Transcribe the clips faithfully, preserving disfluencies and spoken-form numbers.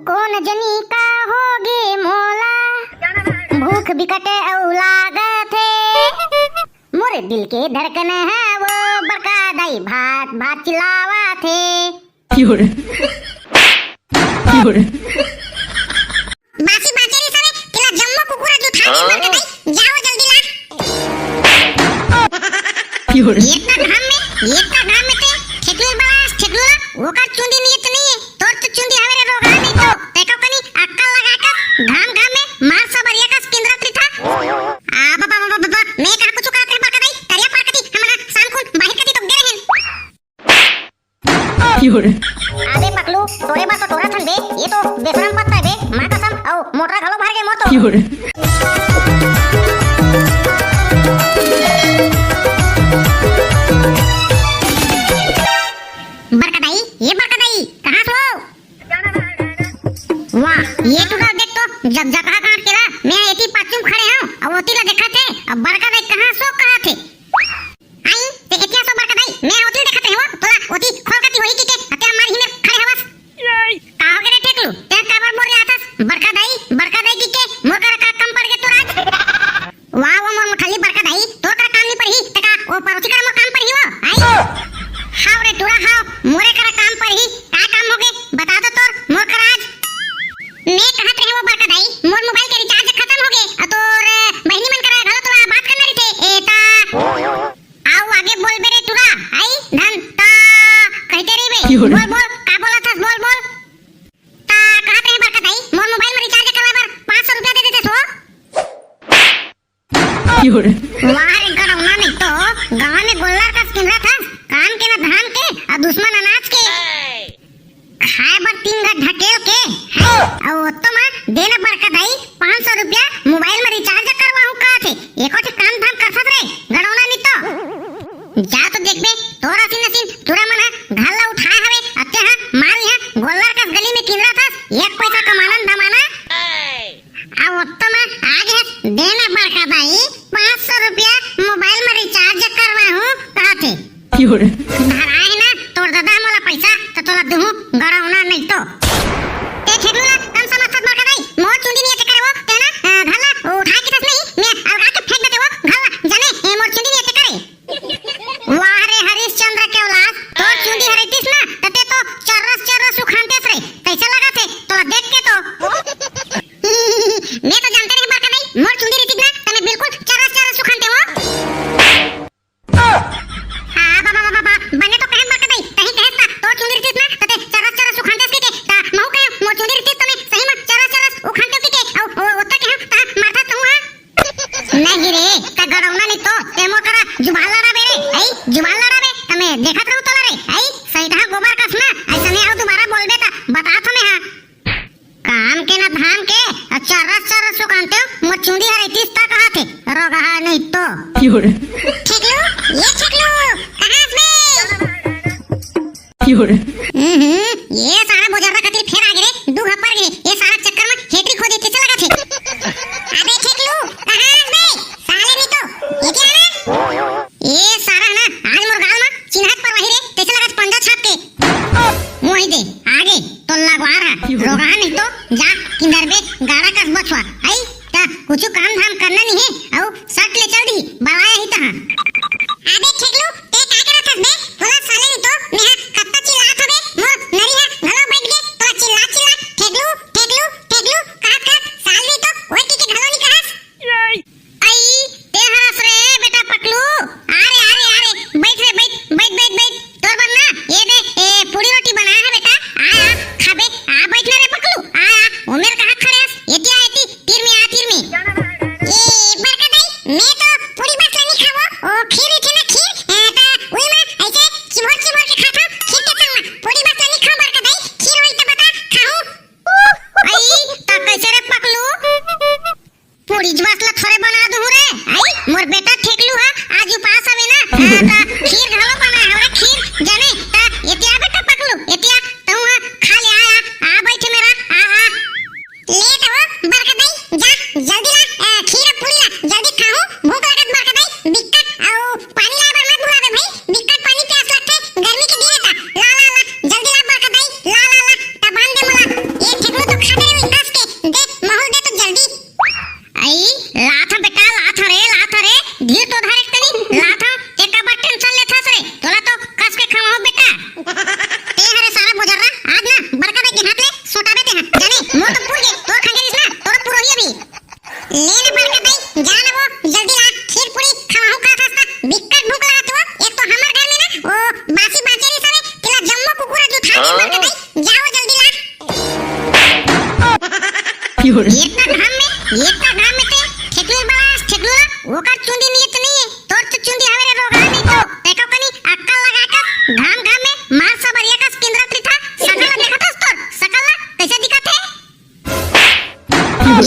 कोन जनी का होगे मोला, भूख बिकट अउ लागत हे। मोर दिल के धड़कन हे वो बड़का दाई भात भात चिल्लावत हे। बासी बाचे रहिस हवे, तेला जम्मो कुकुर ह जुठा दे बड़का दाई, जाओ जल्दी ला। एतना घाम में, एतना घाम में ते ठेकलू बलास, ठेकलू ला, ओकर चुंदी नियत नहीं है, तोर तो चुंदी हवे रे रोगहा नहीं तो, तैको कनी अक्कल लगा के घाम घाम में मार सबरिया कस किंदरत रिथा। आ बाबा, बाबा, बाबा, मैं कहा कुछ करत रहे बड़का दाई, तरिया पार कती, हमन शाम कुन बाहिर कती तो गे रहेन। अबे पकलू, तोरे बर तो टोरा थन बे, ये तो बेशरम पत्ता है बे, माँ कसम, अउ मोटरा घलो भर गे मोर तो। बड़का दाई, ये बड़का दाई, कहाँ सो? वाह, ये टूरा देख तो, जब जगह काट के ला, मैं एती पाछू खड़े हूँ, अब ओती ला देखत हे, अब बड़का दाई कहाँ सो कहत हे। आई, ते एतिया सो बड़का दाई, मैं ओती देखत रहे हो, तोला ओती खोल कती होई कि के, अते हमार ही में खड़े हवस। का हो गे रे ठेकलू, ते काबर मोर रे आथस, बड़का दाई, बड़का दाई कि के, मोर करा का कम पड़ गे तोर आज? वाह, वो मोर मुठली बड़का दाई, तोर करा काम नहीं पड़ही, ते का, वो पड़ोसी करा मोर काम पड़ही वो, आई? हाव रे टूरा हाव, मोरे करा काम पड़ही, का काम हो गे, बता तो तोर, मोर करा आज। मैं कहत रहे वो बड़का दाई, मोर मोबाइल के रिचार्ज खतम हो गे, अउ तोर बहिनी मन करा घलो तोला बात करना रहिथे, ए ता। अउ आगे बोलबे रे टूरा, आई धन ता कहते रहिबे। बोल, बोल, का बोलत हस, बोल, बोल। ता कहत रहे बड़का दाई, मोर मोबाइल में रिचार्ज करवाए बर पाँच सौ रुपया दे देते सो। वाह रे गड़ौना नहीं तो, गाँव में गोल्लर कस किंदरत हस, काम के ना धाम के, अउ दुश्मन अनाज के। खाए बर तीन घा ढकेल के, अउ ओतो मा देना बड़का दाई पाँच सौ रुपया मोबाइल में रिचार्ज करवाहूँ कहत हे। एको ठे काम धाम करथस रे, गड़ौना नहीं तो। जा तो देखबे, तोर असीन असीन टूरा मन ह घर ला उठाए हवे, अते ह मार इहाँ गोल्लर कस गली में किंदरत हस, एक पैसा कमाना न धमाना। अब ओत्तो म आगे देना बड़का दाई, पाँच सौ रुपया मोबाइल में रिचार्ज करवाहूँ कहत हे। धराए ना तोर ददा मोला पैसा, त तोला दुहूँ गड़ौना नहीं तो। ते ठेकलू ला कम समझथस बड़का दाई, मोर चुंदी नियत करे वो, ते ना, अ, घर ला उठाए किथस नहीं, मैं अलगा के फेंक देते वो, घर ला जाने, ए, मोर चुंदी नियत करे। वाह रे हरिश्चंद्र के औलाद, तोर चुंदी हरैतिस ना, त ते तो चर्रस चर्रस उखानतेस रे। कैसे लगत हे तोला देख के तो? मैं तो जानते नहीं बड़का दाई, मोर चुंदी रहितिस ना, त मैं बिल्कुल चर्रस चर्रस उखानते हो। हाँ, बाबा, बाबा, बाबा, बने तो कहे बड़का दाई, तहीं कहेस ना, तोर चुंदी रहितिस ना, त ते चर्रस चर्रस उखानतेस के, त महू कहे, मोर चुंदी रहितिस त मैं सही में चर्रस चर्रस उखानते के, अउ, ओ, ओत्ता के हम, त मारता तू, हाँ? नहीं रे, त गड़ौना नहीं तो, ते मोर करा जुबान लड़ाबे रे, आई, जुबान लड़ाबे, त मैं देखत रहूँ तोला रे, आई, सही तहाँ गोबर कस ना, ऐसा नहीं आओ दोबारा बोलबे त, बता थो मैं हाँ। काम के ना धाम के, अउ चर्रस चर्रस उखानते हो, मोर चुंदी हरैतिस त कहत हे, रोगहा नहीं तो। ठेकलू, ये ठेकलू, कहाँ हस बे? हम्म, ये सारा बोजर्रा कति फेर आ गे रे, दू हप्पर गे, ये सारा चक्कर में हेटरी खो देते चला गथे। अबे ठेकलू, कहाँ हस बे? साले नहीं तो, ये क्या है ना? ये सारा ना, आज मोर गाल में चिन्हत पर वही रे, तैसे लगा पंजा छाप के। वही दे, आगे, तो लगवा रहा, रोगहा नहीं तो, जा, किंदर बे, गाड़ा कस बचवा, आई, ता, कुछ काम धाम करना नहीं है, अउ सट ले चल दी, बवाया ही तहाँ। अबे ठेकलू, ते का करत हस बे? बोला साले नहीं तो, मैं हा कत्ता चिल्लात हबे, मोर नरी हा घलो बैठ गे, तोला चिल्ला चिल्ला, ठेकलू, ठेकलू, ठेकलू, कहत कहत, साल नहीं तो, ओए की के घलो नहीं कहस। आई, ते हरस रे बेटा पकलू, आ रे, आ रे, आ रे, बैठ रे, बैठ, बैठ, बैठ, बैठ, तोर बर ना, ये दे, ए, पूड़ी रोटी बनाया है बेटा, आ, आ, खाबे, आ, बैठ ना रे पकलू, आ, आ, ओमेर कहाँ खड़े हस, एती आ, एती, तीर में आ, तीर में। ए, बड़का दाई, मैं तो पूरी बात नहीं खावो। ओ, खीर रहिथे ना, खीर, ए, त उही में ऐसे चिबोर चिबोर के खाथो, खीर के संग में। पूरी बात नहीं खाओ बड़का दाई, खीर होई त बता, खाहूँ। अरे ओए कस के दे, माहौल दे तो जल्दी। आई, लात हंव बेटा, लात हंव रे, लात हंव रे। धीर तो धर एक कनी, लात हंव। ते काबर टेंशन लेथस रे? तोला तो कस के खवाहूं बेटा। ते हरे सारा बोजर्रा, आज ना बड़का दाई के हाथ ले सोटाबे ते हा। जाने, मोर तो पूर गे, तोर खंगेरिस ना, तोर पूर होही अभी। ले ना बड़का दाई, जा ना वो, जल्दी ला, खीर पूरी खवाहूं काहथस त, बिकट भूख लागत वो। एक तो हमर घर में ना, वो बासी बांचे रहिस हवे, तेला जम्मो कुकुर ह जुठा गे बड़का दाई, जा वो जल्दी ला। एतना घाम में, एतना घाम में ते ठेकलू बलास, ठेकलू ला, ओकर चुंदी नियत नइ हे, तोर तो चुंदी हवे रे रोगहा नहीं तो, तैं कनी अक्कल लगा के, घाम घाम में मार सबरिया कस किंदरत रहिथस, सकल ला देखत हस तोर, सकल ला कइसे दिखत हे?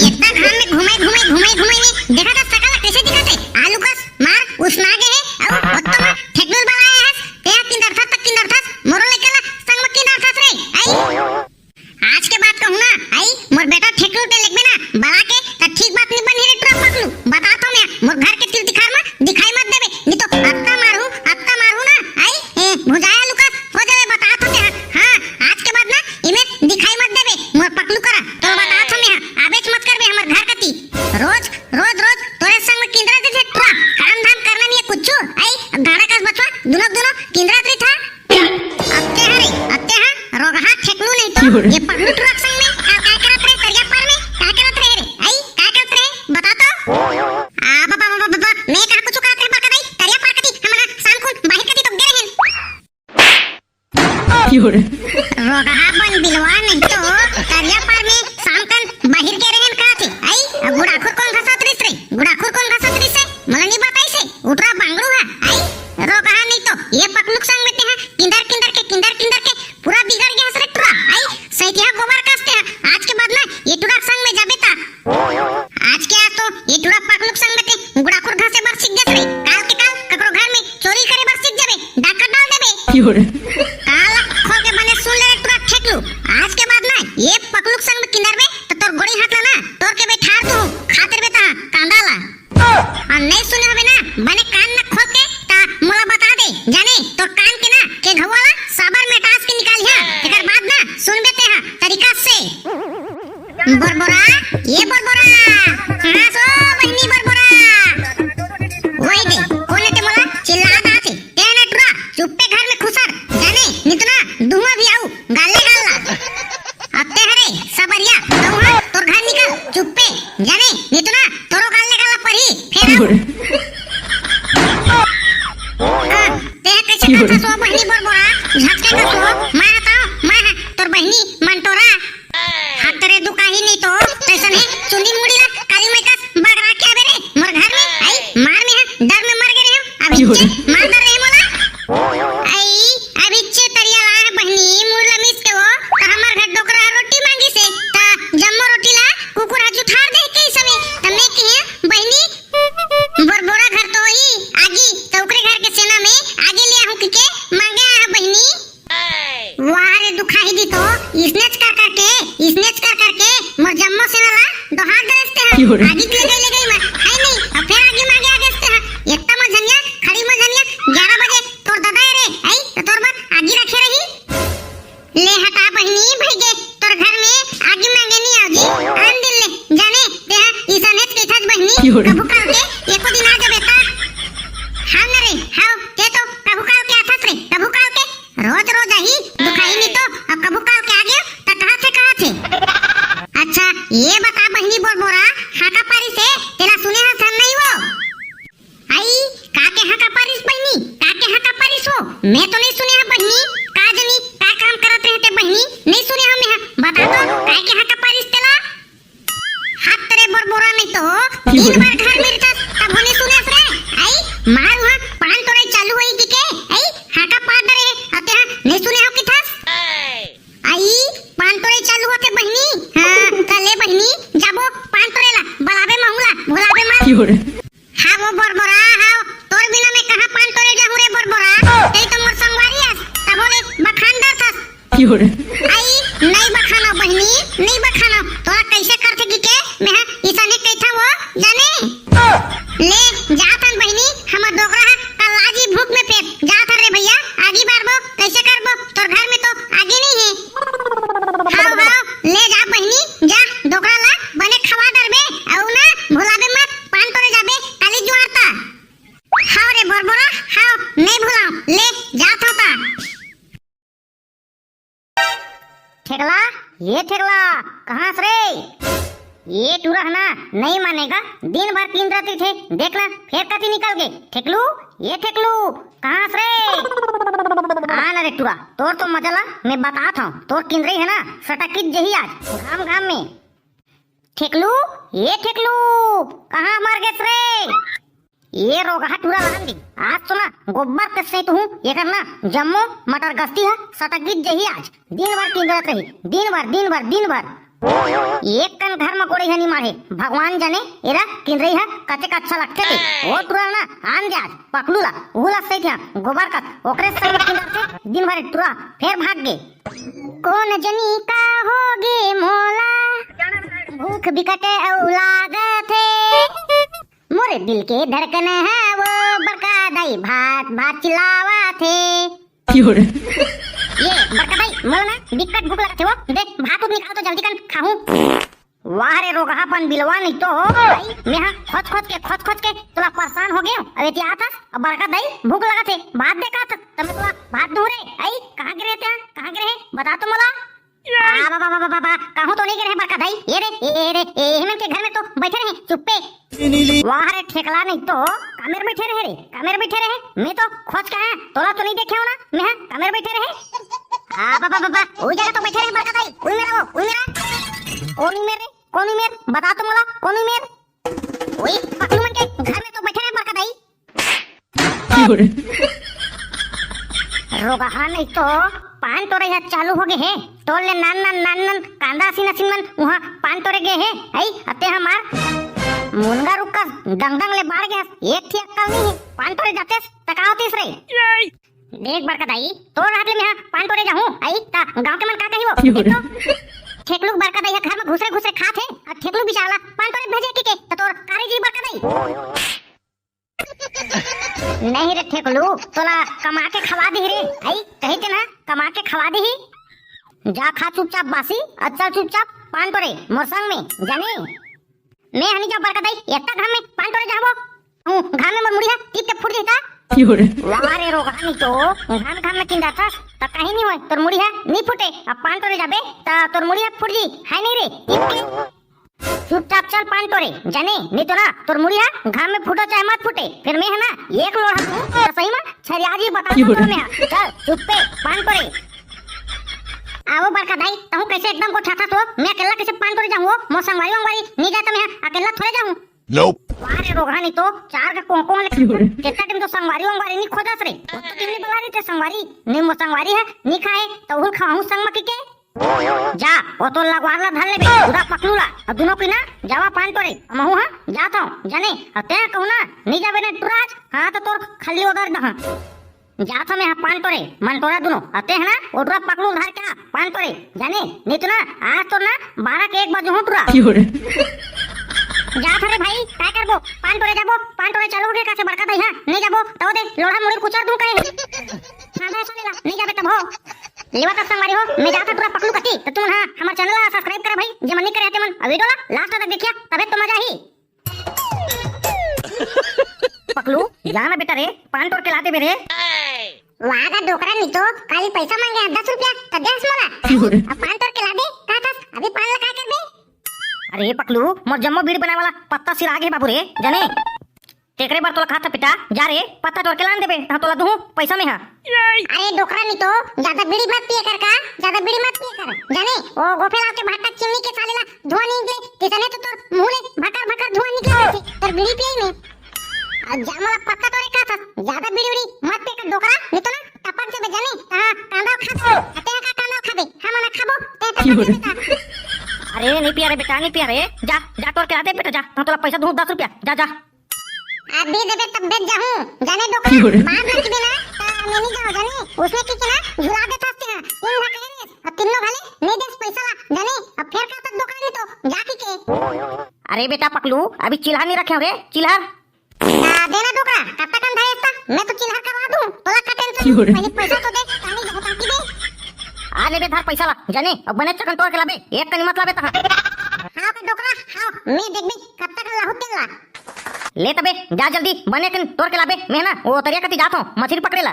एतना घाम में घूमे, घूमे, घूमे, घूमे में देखत हस सकल ला कइसे दिखत हे? आलू कस मार उसना गे हे, अउ ओतका ठेकलू बलाए हस, तें किंदरथस त किंदरथस, मोरो लइका ला संग में किंदरथस रे, आई? आज के बाद कहूं ना, आई, मोर बेटा ठेकलू ते लेगबे ना, बला के, त ठीक बात नहीं बनही रे टुरा पकलू। बतात हंव मैं, मोर घर के तिल तिखार में दिखाई मत देबे, नहीं तो अत्ता मारहूं, अत्ता मारहूं ना, आई, ए, भुजाया लुकस हो जाबे, बतात हंव मैं, हां, आज के बाद ना, इमे दिखाई मत देबे, मोर पकलू करा, तोर बतात हंव मैं, आबेच मत करबे हमर घर कती। रोज, रोज, रोज तोरे संग में किंदरत रहिथे टुरा, काम धाम करना नहीं हे कुछू, आई, गाड़ा कस बछवा, दुनो, दुनो किंदरत रहिथा। अत्ते हरे, अत्ते हा, रोगहा ठेकलू नहीं तो, ये पकलू टुरा के संग में, का, का करत रहे, तरिया पार में, का करत रहे रे? आई, का करत रहे? बता तो। आ, बाबा, बाबा, बाबा, मैं कहां कुछू करत रहे, बड़का दाई, तरिया पार कती, हमन हा, शाम कुन, बाहिर कती तो गे रहेन। रोगहा बन बिलवा नहीं तो, तरिया पार में, शाम कन, बाहिर गे रहेन कहाथे, आई, गुड़ाखुर कोन घसत रहिस रे? गुड़ाखुर कोन घसत रहिस रे? मोला नहीं बताइस हे, उठरा बांगड़ू हा, आई, रोगहा नहीं तो, ये पकलू के संग में ते हा, किंदर, किंदर के, किंदर, किंदर के, पूरा बिगड़ गे हस रे टुरा। आई, सइतिहा गोबर कस ते हा, आज के बाद ना, ये टुरा के संग में जाबे ता। आज के आज तो, ये टुरा पकलू के संग में ते, गुड़ाखुर घसे बर सीख गेस रे। काल के काल, ककरो घर में चोरी करे बर सीख जाबे, डाका डाल देबे। काला खोल के बने सुन ले रे टुरा ठेकलू। आज के बाद ना, ये पकलू के संग में किंदरबे, त तोर गोड़ी हाथ ला ना, तोर के बइठार दूं, खातिर बे तहां, कांदा ला। अउ नहीं सुने होबे ना, बने कान ना खोल के ता मोला बता दे, जाने तोर कान के ना के घुआ ला साबर में टास के निकालिहां, तेकर बाद ना सुनबे ते हा तरीका से। बोरबोरा, ये बोरबोरा, कहां सो बहिनी बोरबोरा? वही दे, कोने ते मोला चिल्लात आथे, ते ना टुरा, चुप्पे घर में खुसर, जाने, नितना धुआं भी आऊ, गाले गाला। अत्ते हरे, सबरिया, तहूं हा तोर घर निकल, चुप्पे, जाने, नहीं तो ना, तोरो गाल ले गाला परही, फेर आओ। हाँ, ते हा कइसे करथस ओ बहिनी बोरबोरा, झटके का सो, मैं हा तोर, मैं हा तोर बहिनी मंटोरा। हाथ रे दुखाही नहीं तो, तइसन हे, चुंदी मुड़ी ला, काली माई कस बगरा के आबे रे, मोर घर में, आई, मार में हा, डर में मर गे रे हम, अभी के मार डर रहे मोला। आई, अभी चे तरिया ला बहिनी, मुड़ ला मिस के वो, त हमर घर डोकरा रोटी मांगिस हे, त जम्मो रोटी ला कुकुर हा जुठार दे के सबे, त मैं कहे, बहिनी, बोरबोरा घर तो ही, आगी, त ओकरे घर के सेना में आगी ले आहूं के मांगे आहा बहिनी। वाह रे दुखाही दी तो, इसनेच कर करके, इसनेच कर करके, मोर जम्मो सेना ला डोहार दे रहिस ते हा। आगी के ले गई, ले गई मैं, आई नहीं, अब फेर आगी मांगे आ गेस ते हा। एकटा मझनिया, खड़ी मझनिया, ग्यारह बजे, तोर दादा ए रे, आई, त तोर बर आगी रखे रही। ले हटा बहिनी, भइगे, तोर घर में आगी मांगे नहीं आऊ जी, आन दिन ले, जाने, ते हा, इसन हेच कहिथस बहिनी, कभू काल के, एको दिन आ जाबे ता। हाव न रे, हाव, ते तो कभू काल के आथस रे, कभू काल के, रोज रोज आही, दुखाही नहीं तो, अब कभू काल के आ गेव, त कहाथे, कहाथे। अच्छा, ये बता बहिनी बोरबोरा, हाका पारिस हे, तेला सुने हस धन नहीं वो? आई, का के हाका पारिस बहिनी? का के हाका पारिस वो? मैं तो नहीं सुने हा बहिनी। का जनी, का काम करत रहे ते बहिनी? नहीं सुने हा मैं हा। बता तो, काय के हाका पारिस तेला? हाथ रे बोरबोरा नहीं तो, दिन भर घर में रहिथस, तभो नहीं सुने हस रे। आई, मार उहाँ, पान तोड़ाई चालू होई कि के? आई, हाका पार डरे, अते हा, नहीं सुने हा कहिथस? आई, पान तोड़े चालू होथे बहिनी। हाँ, त ले बहिनी, जाबो पान तोड़े ला, बलाबे महू ला, भुलाबे मत। हाँ वो बोरबोरा, हाँ, तोर बिना मैं कहाँ पान तोड़े जाहूँ रे बोरबोरा? तें तो मोर संगवारी अस, तभो ले बखान डरथस। आई, नहीं बखानो बहिनी, नहीं बखानो, तोला कैसे करथे कि के, मैं हा इसाने कैथा वो, जाने? ले, जाथन बहिनी, हमर डोकरा हा कल्लाजी भूख में फेर। जाथन रे भैया, आगी बारबो, कैसे करबो? तोर घर में तो आगी नहीं है। हाव, हाव, ले जा बहिनी, ये ठेकला, कहाँ हस रे? ये टूरा ह ना, नहीं मानेगा, दिन भर किंदरत रहिथे। देख ना, फेर कति निकल गे। ठेकलू, ये ठेकलू, कहाँ हस रे? आ ना रे टूरा, तोर तो मजा ला मैं बतात हंव। तोर किंदरई ह ना, सटकित जही आज, घाम घाम में। ठेकलू, ये ठेकलू, कहाँ मर गेस रे? ये रोगहा टूरा रहन दे, आज तो ना गोबर कस सहित हूँ, एकर ना जम्मो मटर गस्ती ह सटकित जही आज। दिन भर किंदरत रही, दिन भर, दिन भर, दिन भर। एक कन घर म गोड़ई ह नी माढ़े, भगवान जाने एला किंदरई ह कतेक अच्छा लगथे ते। ओ टूरा ना आन दे आज पकलू ला, उहू ला सहित ह गोबर कस, ओकरे संग किंदरथे दिन भर टूरा, फेर भाग गे। कोन जनी का होगे मोला, भूख बिकट अउ लागथे। मोर दिल के धड़कन ह वो बड़का दाई भात भात चिल्लावथे। ये बड़का दाई, मोला ना बिकट भूख लागथे वो। दे, भात उत निकाल तो जल्दी कन खाहूं। वाह रे रोगहा पन बिलवा, नहीं तो भाई, मेहा खोज खोज के, खोज खोज के तोला परेशान हो गेंव। अब एती आत हस, अब बड़का दाई भूख लागथे, भात दे का त, त मैं तोला भात दूं रे। आई, कहाँ गे रहे तेहा? कहाँ गे रहे? बता तो मोला। आ, बा, बा, बा, बा, बा, बा, कहूँ तो नहीं गे रहे बड़का दाई। ये रे, ये, ये रे, ये, ये मन के घर में तो बैठे रहे, चुप्पे। वाह रे ठेकला, नहीं तो कामेर बैठे रहे रे, कामेर बैठे रहे। मैं तो खोज के आया, तोला तो नहीं देखे हो ना, मेहा कामेर बैठे रहे। आ, बा, बा, बा, बा, उई जगह तो बैठे रहे बड़का दाई, उई मेर वो, उई मेर। कोन उई मेर रे, कोन उई मेर, बता तो मोला, कोन उई मेर? उई पकलू मन के घर में तो बैठे रहे बड़का दाई। रोगहा नहीं तो पान टोरे ह चालू हो गे हे। टोर ले नान नान नान नान कांदा असिन असिन मन उहाँ पान टोरे गे हे। आई, अते हमार मुनगा रुक्का दंग दंग ले बाढ़ गे हस। एक ठी अक्कल नहीं हे। पान टोरे जातेस त का होतिस रे? देख बड़का दाई, तोर हाथ ले मेहा पान टोरे जाहूं, आई, त गांव के मन का कही वो? एक तो ठेकलू बड़का दाई ह घर में घुसरे घुसरे खात हे, अउ ठेकलू बिचारा ला पान टोरे भेजे कहिके, त तोर कारी जी बड़का दाई। नहीं रे ठेकलू, तोला कमा के खवा दिही रे। आई, कही के ना, कमा के खवा दिही। जा खा चुपचाप बासी, अउ चल चुपचाप पान टोरे मोर संग में, जाने। मैं हनी जा बड़का दाई, एतना घाम में पान टोरे जाबो। हूँ, घाम में मोर मुड़ी ह टिप के फूट जही ता। वाह रे रोगहा नहीं तो, घाम घाम में किंदा थस, त कहीं नहीं होय, तोर मुड़ी ह नहीं फूटे। अब पान टोरे जाबे, त तोर मुड़ी ह फूट जी, है नहीं रे, टिप के। चुपचाप चल पान टोरे, जाने, नहीं तो ना, तोर मुड़ी ह घाम में फूटो चाहे मत फूटे, फिर मैं ह ना, एक लोढ़ा तू, त सही में छरिया जी बता दूं तोर मैं ह। चल, चुप्पे, पान टोरे। आवो बड़का दाई, तहूँ कैसे एकदम को ठाठा तो, मैं अकेला कैसे पान टोरे जाहूँ? मोर संगवारी वंगवारी नहीं जाए त मैं ह अकेला थोड़े जाहूँ। वाह रे रोगहा नहीं तो, चार के कोंकों ले कितना दिन तो संगवारी वंगवारी नहीं खोजस रे। वो तो दिन नहीं बुला रही थे संगवारी, नहीं मोर संगवारी ह, नहीं खाए, त उहू खाहूँ संग म कहिके। जा, ओ तोर लगवार ला धर लेबे, पूरा पकलू ला, अउ दुनों की ना, जावा पान टोरे, महू ह, जात हूँ, जाने, अउ तें कहूँ ना, नहीं जाबे ने टुराज, हाँ त तोर खल्ली उधर दहा। जात हूँ मैं ह पान टोरे, मन टोरा दुनों, अउ तें ह ना, ओ टुरा पकलू धर के आ, पान टोरे, जाने, नहीं तो ना, आज तो ना, बारह के एक बजे हूँ टुरा। जात हूँ रे भाई, काय करबो, पान टोरे जाबो, पान टोरे चालू हो गे का से बड़का दाई, हाँ, नहीं जाबो, त ओ दे, लोढ़ा मुड़ी कुचर दूं कहे। हाँ, बस, ले ला, नहीं जाबे तब हो। लेवा तब संगवारी हो, मैं जात हूँ टुरा पकलू कती, त तुमन ह हमर channel ला subscribe करा भाई, जे मन नहीं करे हे ते मन, अउ video ला last तक देखिया, तबे तो मजा ही। पकलू, जा ना बेटा रे, पान टोर के ला देबे रे। वाह गा डोकरा नहीं तो, काली पैसा मांगे हे दस रुपया, त देस मोला। अब पान टोर के ला दे, कहा थस, अभी पान ला का करबे? अरे पकलू, मोर जम्मो बीड़ी बनाए वाला पत्ता सिरा गे बाबू रे, जाने। तेकरे बर तोला कहा था बेटा, जा रे, पत्ता टोर के लान देबे, तहाँ तोला दूहूँ पैसा में हा। अरे डोकरा नहीं तो, ज्यादा बीड़ी मत पिए कर का, ज्यादा बीड़ी मत पिए कर, जाने, ओ गोफेला के भाटा चिमनी के साले ला धुआं नहीं निकले, किसने तो तोर मुंह ले भकर भकर धुआं निकले थे, तोर बीड़ी पिए में। आ जा मोला पत्ता टोरे कहा था, ज्यादा बीड़ी उड़ी मत पिए कर डोकरा, नहीं तो ना टपक जाबे जाने, हाँ, कांदा खा दे, अते का कांदा खा दे, हम ना खाबो, ते टपक जाबे ता। अरे नहीं पिया रे बेटा, नहीं पिया रे, जा, जा टोर के ला दे बेटा, जा, तहाँ तोला पैसा दूहूँ दस रुपया, जा, जा। अभी देबे तब बेच जाहूँ। जाने डोकरा, बात ना की ना, त मैं नहीं जाऊँ जाने। उसने की किना झुला दे थस तेहा। तीन भा कहे रे, अब तीनों भले नहीं देस पैसा ला। जाने, अब फेर का तक डोकरा नहीं तो, जा की के। अरे बेटा पकलू, अभी चिल्हा नहीं रखे रे, चिल्हा। आ, देना डोकरा, कब तक हम धरे था? मैं तो चिल्हा करवा दूँ, तोला का tension? पहले पैसा तो दे, कहानी बहुत आती दे। आ ले बे धर पैसा ला, जाने, अब बने चकन टोर के लाबे, एक कनी मत लाबे तहाँ। हाँ का डोकरा, हाँ, मैं देख भी कब तक लाहू तेल ला। ले तबे, जा जल्दी, बने कन टोर के लाबे, मैं ना, वो तरिया कती जात हूँ, मछली पकड़े ला।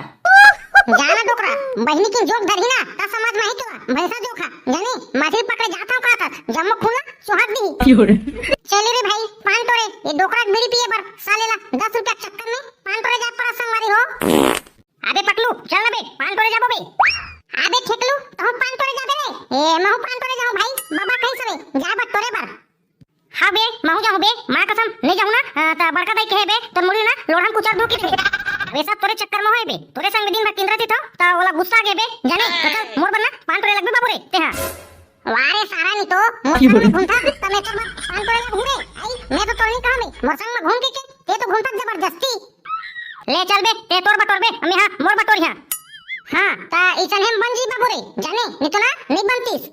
जाना डोकरा, बहिनी के जोंक धरही ना, त समझ म आही तोला, भैंसा जोंक हा, जाने, मछली पकड़े जात हंव का त, जम्मो खून ला सोहत दिही। चले रे भाई, पान टोरे, ये डोकरा के बीड़ी पिए बर, साले ला दस रुपया के चक्कर में पान टोरे जात पर संगवारी हो। अबे पकलू, चल ना बे, पान टोरे जाबो बे। अबे ठेकलू, तहूं पान टोरे जाबे रे? ए, महूं पान टोरे जाहूं भाई, बाबा कहिस हवे, जाए बर टोरे बर। हां बे, महूं जाहूं बे, मां कसम, नइ जाहूं ना, अ, त बड़का दाई कहे बे, तोर मुड़ी ना लोढ़ा म कुचर दूं कहि देबे। अबे सब तोरे चक्कर म होय बे, तोरे संग दिन भर किंदरत हंव, त ओला गुस्सा आगे बे, जाने, त चल, मोर बर ना पान टोरे लगबे बाबू रे, तेहां। वाह रे सारा, नी तो मोर संग म घूमथा, त मैं तोर बर पान टोरे ला घूमे। आई, मैं तो तोर नी कहंव बे, मोर संग म घूम के, के, ते तो घूमथा जबरदस्ती। ले चल बे, ते तोर बर टोरबे, मैं हां, मोर बर टोरहूं। हां, त इसन हेम बन जी बाबू रे, जाने, नी तो ना, नी बनतीस।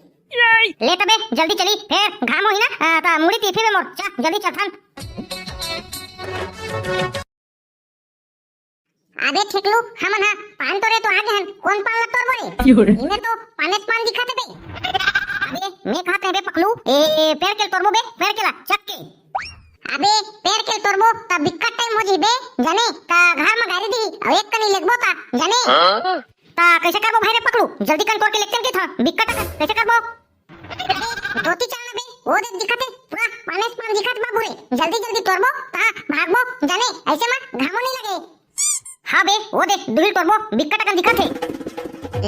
ले तबे, जल्दी चली, फेर घाम होही ना, आ, त मुड़ी तिरफी बे मोर, चा, जल्दी चलथन। अबे ठेकलू, हमन हा पान टोरे तो आ गे हन, कोन पान ला टोरबो रे? क्यों रे? इमे तो पानेच पान दिखत हे बे। अबे, मैं कहत हंव बे पकलू, ए, ए, पेड़ के ल टोरबो बे, पेड़ के ला, चक के। अबे, पेड़ के ल टोरबो, त बिक्कट टाइम हो जही बे, जाने, त घर म गारी दिही, अउ एक कनी लेगबो त, जाने। हां? त कइसे करबो भाई रे पकलू, जल्दी कन टोर के लेगतेन कहिथंव, बिक्कट कन, कइसे करबो? धोती चल ना बे, ओ देख दिखत हे, पूरा पानेच पान दिखत बाबू रे। जल्दी जल्दी टोरबो, त भागबो, जाने, अइसे म घामो नइ लगे। हां बे, ओ दे, दुहिल टोरबो, बिक्कट अकन दिखत हे।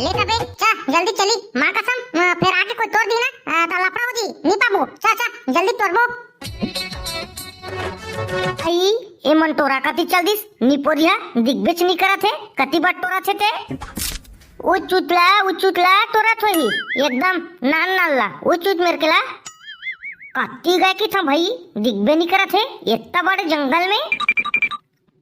ले त बे, चा, जल्दी चली, मां कसम, अ, फेर आके कोई टोर दिही ना, अ, त लफड़ा हो जही, नी पाबो, चा, चा, जल्दी टोरबो। अई, ए मंटोरा कति चल दिस, निपोरिया, दिखबेच नी करत हे, कति बर टोरत हे ते। ओ चुतला, ओ चुतला टोरत होही, एकदम नान नान ला, ओ चुत मेर के ला। कति गे कहिथंव भई, दिखबे नी करत हे, एत्ता बड़े जंगल में।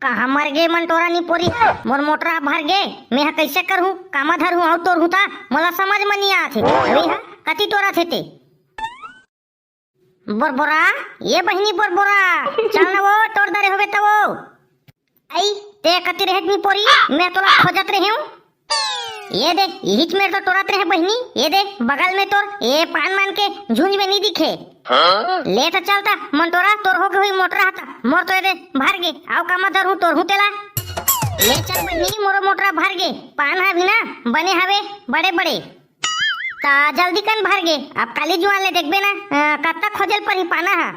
कहां मर गे मंटोरा निपोरिया, मोर मोटरा भर गे, मैं ह कइसे करहूं, कामा धरहूं अउ टोरहूं त, मोला समझ म नी आत हे। अरे हा, कति टोरत हे ते। बोरबोरा, ए बहिनी बोरबोरा, चल ना वो, टोर डरे होबे त वो। अई, ते कति रहेच निपोरी, मैं तोला खोजत रहेंव। ए दे, इहीच मेर तो टोरत रहे बहिनी, ए दे, बगल में तोर, ए पान मान के झुंझ में नी दिखे। हां? ले त चल त, मंटोरा, तोर हो गे होही मोटरा ह त, मोर तो ए दे, भर गे, अउ कामा धरहूं टोरहूं तेला। ले चल बहिनी, मोरो मोटरा भर गे, पान ह भी ना, बने हवे, बड़े बड़े। त जल्दी कन भर गे, अब काली जुआर ले देखबे ना, अ, कतका खोजे ल परही पाना ह।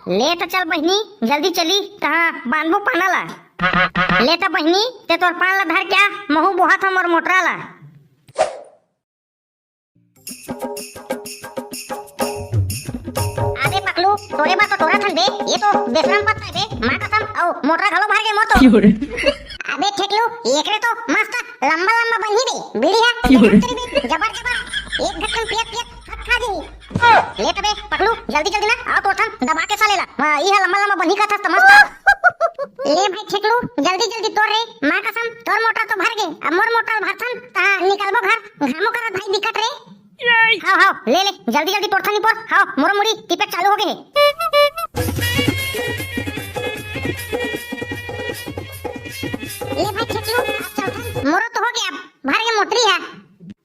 ले त चल बहिनी, जल्दी चली, तहां बांधबो पाना ला। ले त बहिनी, ते तोर पान ला धर के आ, महूं बोहत हंव मोर मोटरा ला। अबे पकलू, टोरे बर तो टोरत हन बे, ए तो बेसरम पत्ता हे बे, मां कसम, अउ मोटरा घलो भर गे मोर तो। क्यों रे? अबे ठेकलू, एकरे तो मस्त लंबा लंबा बनही बे, बीड़ी ह, क्यों रे? जबर जबर, एक घटकन पियत पियत हक खा जही। ले तबे पकलू, जल्दी जल्दी ना, अउ टोरथन दबा के साले ला। हां, इहां लंबा लंबा बनही कथस त मस्त। ले भाई ठेकलू, जल्दी जल्दी टोर रे, मां कसम, तोर मोटरा तो भर गे, अब मोर मोटरा भरथन, तहां निकलबो घर, घामो करत भाई बिकट रे। हाव, हाव, ले, ले, जल्दी, जल्दी टोरथन निपोर। हाव, मोरो मुड़ी टिपे चालू हो गे हे। ले भाई, ठेकलू, अब चलथन। मोरो तो हो गे, अब भर गे मोटरी ह।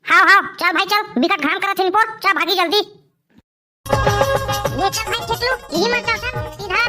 हाव, हाव, चल भाई, चल, बिकट घाम करत हे निपोर, चल भागी जल्दी। ले चल भाई, ठेकलू, इही म चलथन, सीधा।